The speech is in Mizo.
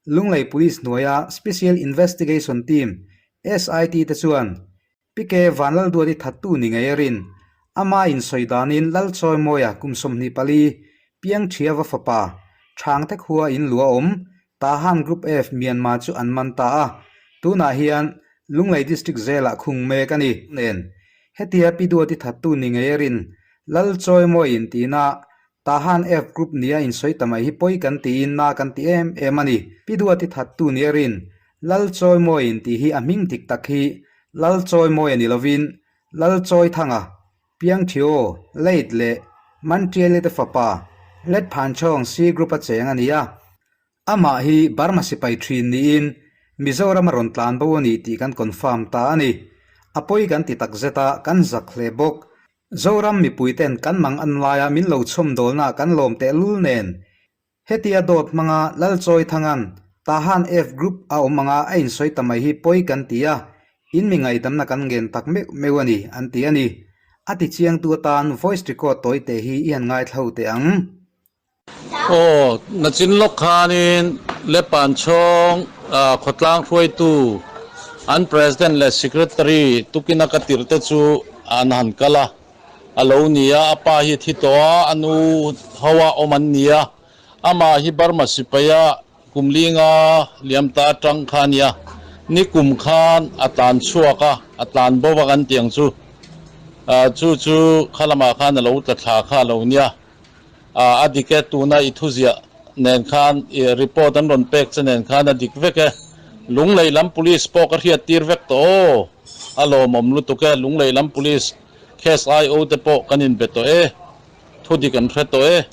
Lunglei Police hnuaia Special Investigation Team, SIT, te chuan PK Vanlalduati thattu ni ngei a rin. Ama insawi danin Lalchawimawia kum 24, Piangthiava fapa, Thangte khua in luah awm, Tahan Group F Myanmar chu an man ta a, tunah hian Lunglei District Jail-ah khung mek a ni. Nen, hetia Pi Duati thattu ni ngei a rin Lalchawimawiin tina Tahan F Group nia insawi ta mai hi pawi kan tiin na kan ti em em a ni. Pi Duati thattu nia rin Lalchawimawiin tih hi a hming dik tak hi Lalchawimawia ni lovin Lalchawithanga, Piangthio, Late leh Mantiali te fapa Letphanchawng C Group a cheng a ni a. Amah hi Burma sipai thin niin Mizoram a rawn tlan bo a ni tih kan confirm ta a ni. A pawi kan ti takzet a, kan zak hle bawk. Zoram mipuiten kan mang an laia min lo chhawmdawlna kan lawm tehlul nen Hetia dawt hmanga Lalchawi Thangan Tahan F Group a awm anga a insawi ta mai hi pawi kan ti a, in mi ngaidamna kan ngen tak meuh meuh a ni, an ti a ni. A ti chiangtu atan voice record tawi teh hi i han ngaithla teh ang. Aw, nachin lawk khanin Lepanchawng khawtlang hruaitu an President leh Secretary tukina ka tirhte chu an han kal a. A lo ni a, a pa hi a thi tawh a, a nu ho a awm an ni a, amah hi Burma sipaia kum linga liam ta atang kha a nia, ni kum khan a tlan chhuak a, a tlan bo a kan tih ang chu, chu chu kha lamah khan a lo tla thla kha a lo nia, a dik e, tuna i thuziah nen khan i report an rawn pek che nen khan a dik vek e, Lunglei lam police pawh ka hriat tir vek tawh aw, a lawmawm lutuk e, Lunglei lam police. Case IO te pawh kan inbe tawh e, thu dik an hre tawh e.